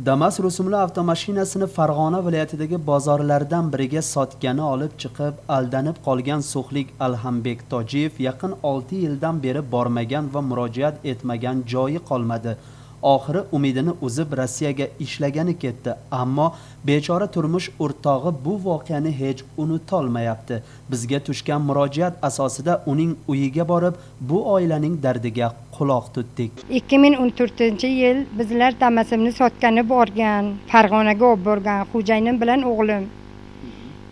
Damas rusumli avtomashinasini Farg'ona viloyatidagi bozorlardan biriga sotgani olib chiqib, aldanib qolgan so'xlik Alhambek Tojiyev yaqin 6 yildan beri bormagan va murojaat etmagan joyi qolmadi. Oxiri umidini uzib Rossiyaga ishlagani ketdi, ammo bechora turmush o'rtog'i bu voqeani hech unutolmayapti. Bizga tushgan murojaat asosida uning uyiga borib, bu oilaning dardiga quloq tutdik. 2014-yil bizlar Damasimni sotgani borgan, Farg'onaga olib borgan, xo'jayinim bilan o'g'lim.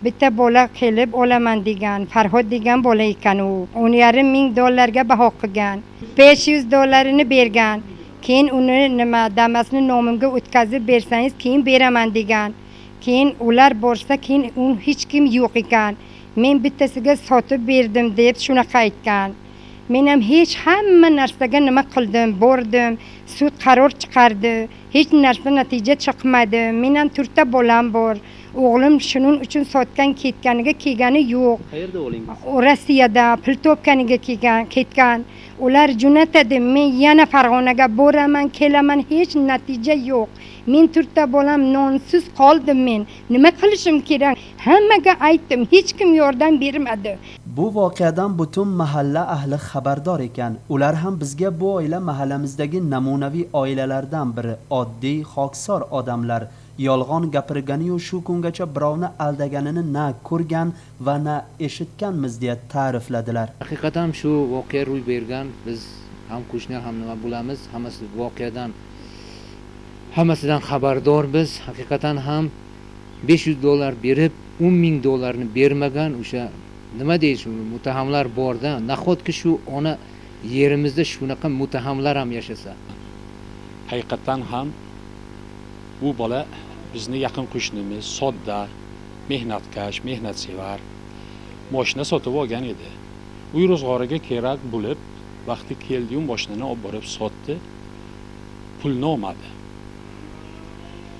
Bitta bola kelib olaman degan, Farhod degan bola ekan u. 10,5 ming dollarga baho qilgan. 500 dollarini bergan. Keyin uni nima Damasni nomimga o'tkazib bersangiz keyin beraman degan. Keyin ular borsa keyin u hech kim yo'q ekan. Men bittasiga sotib berdim deb shunaqa aytgan. Men ham hech hamma narsaga nima qildim, bordim, sud qaror chiqardi, hech narsa natija chiqmadi. Men ham to'rtta bolam bor. O'g'lim shuning uchun sotgan ketganiga kelgani yo'q. Qayerda o'g'lingiz? U Rossiyada pul topganiga kelgan, ketgan. Ular jo'natadi, men yana Farg'onaga boraman, kelaman, hech natija yo'q. Men to'rtta bolam nonsiz qoldim men. Nima qilishim kerak? Hammaga aytdim, hech kim yordam bermadi. Bu voqeadan butun mahalla ahli xabardor ekan. Ular ham bizga bu oila mahallamizdagi namunaviy oilalardan biri, oddiy, xoksor odamlar. Yolg'on gapirganiyu shu kungacha birovni aldaganini na ko'rgan va na eshitganmiz deya ta'rifladilar. Haqiqatan shu voqea ro'y bergan, biz ham qo'shni ham nima bo'lamiz, hammasi voqeadan hammasidan xabardormiz. Haqiqatan ham 500 dollar berib 10 ming dollarni bermagan o'sha nima deyish muttahamlar borda. Nahotki shu ona yerimizda shunaqa muttahamlar ham yashasa. Haqiqatan ham bu bola bizni yaqin qo'shnimiz, sodda, mehnatkash, mehnatsevar, mashina sotib olgan edi. Uy ro'zg'origa kerak bo'lib, vaqti keldi-yu mashinani olib borib sotdi, pulni olmadi.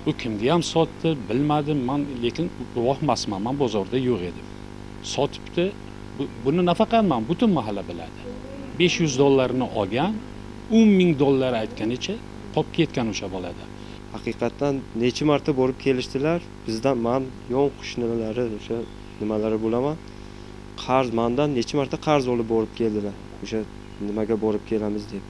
U kimga ham sotdi, bilmadim men, lekin guvoh emasman, men bozorda yo'q edim. Sotibdi, buni nafaqat men, butun mahalla biladi. 500 dollarni olgan, 10 ming dollar aytganicha qolib ketgan o'sha bolada. Haqiqatdan necha marta borib kelishdilar. Bizdan men yon qo'shnilari o'sha nimalari bo'laman. Qarz mendan necha marta qarz olib borib keldilar. O'sha nimaga borib kelamiz deb.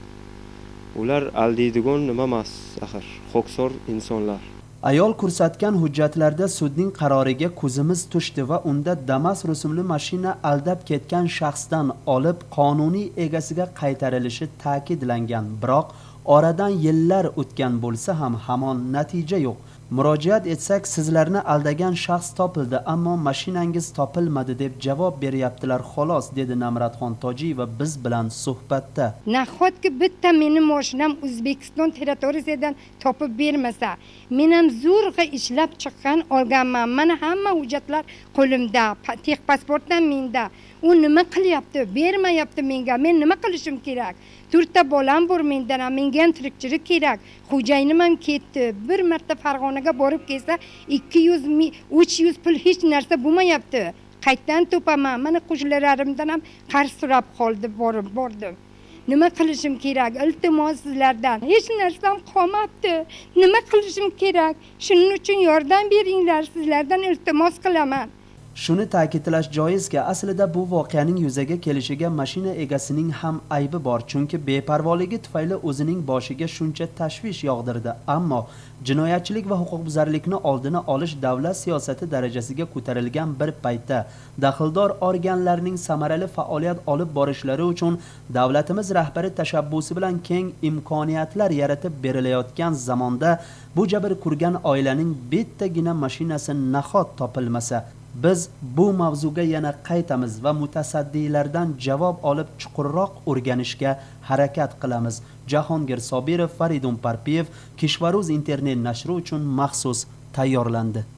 Ular aldaydigan nima emas, axir, xoksor insonlar. Ayol ko'rsatgan hujjatlarda sudning qaroriga ko'zimiz tushdi va unda Damas rusumli mashina aldab ketgan shaxsdan olib qonuniy egasiga qaytarilishi ta'kidlangan. Biroq oradan yillar o'tgan bo'lsa ham hamon natija yo'q. Murojaat etsak, sizlarni aldagan shaxs topildi, ammo mashinangiz topilmadi deb javob beryaptilar xolos, dedi Namratxon Tojiyeva biz bilan suhbatda. Nahotki bitta meni mashinam O'zbekiston territoriyasidan topib bermasa, men ham zo'rg'a ishlab chiqqan olganman. Mana hamma hujjatlar qo'limda, texpasport ham menda. U nima qilyapti? Bermayapti menga. Men nima qilishim kerak? To'rtta bolam bor mendan ham, menga ham tirikchilik kerak. Xo'jayinim ham ketdi. Bir marta Farg'onaga borib kelsa 200 ming, 300 pul hech narsa bo'lmayapti. Qayerdan topaman? Mana qo'shnilarimdan ham qarz so'rab qoldi, borib bordim. Nima qilishim kerak? Iltimos sizlardan. Hech narsam qolmabdi. Nima qilishim kerak? Shuning uchun yordam beringlar, sizlardan iltimos qilaman. Shuni ta'kidlash joizki, aslida bu voqeaning yuzaga kelishiga mashina egasining ham aybi bor, chunki beparvoligi tufayli o'zining boshiga shuncha tashvish yog'dirdi. Ammo jinoyatchilik va huquqbuzarlikni oldini olish davlat siyosati darajasiga ko'tarilgan bir paytda daxldor organlarning samarali faoliyat olib borishlari uchun davlatimiz rahbari tashabbusi bilan keng imkoniyatlar yaratib berilayotgan zamonda bu jabr ko'rgan oilaning bittagina mashinasi nahot topilmasa, biz bu mavzuga yana qaytamiz va mutasaddilardan javob olib chuqurroq o'rganishga harakat qilamiz. Jahongir Sobirov, Faridun Parpiyev, Kishvaruz internet nashri uchun maxsus tayyorlandi.